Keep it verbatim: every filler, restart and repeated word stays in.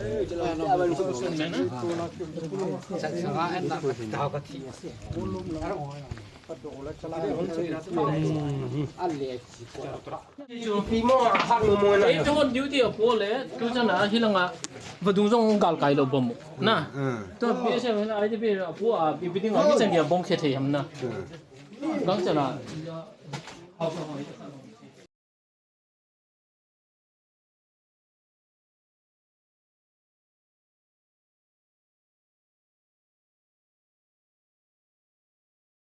Ei, tu hon duty a po le, tu chana hilanga vadung jong gal kai lo bom na. Tu B S F na I D P a po a, ipi ding a mi chan dia bom khe thei ham na. Gang chana.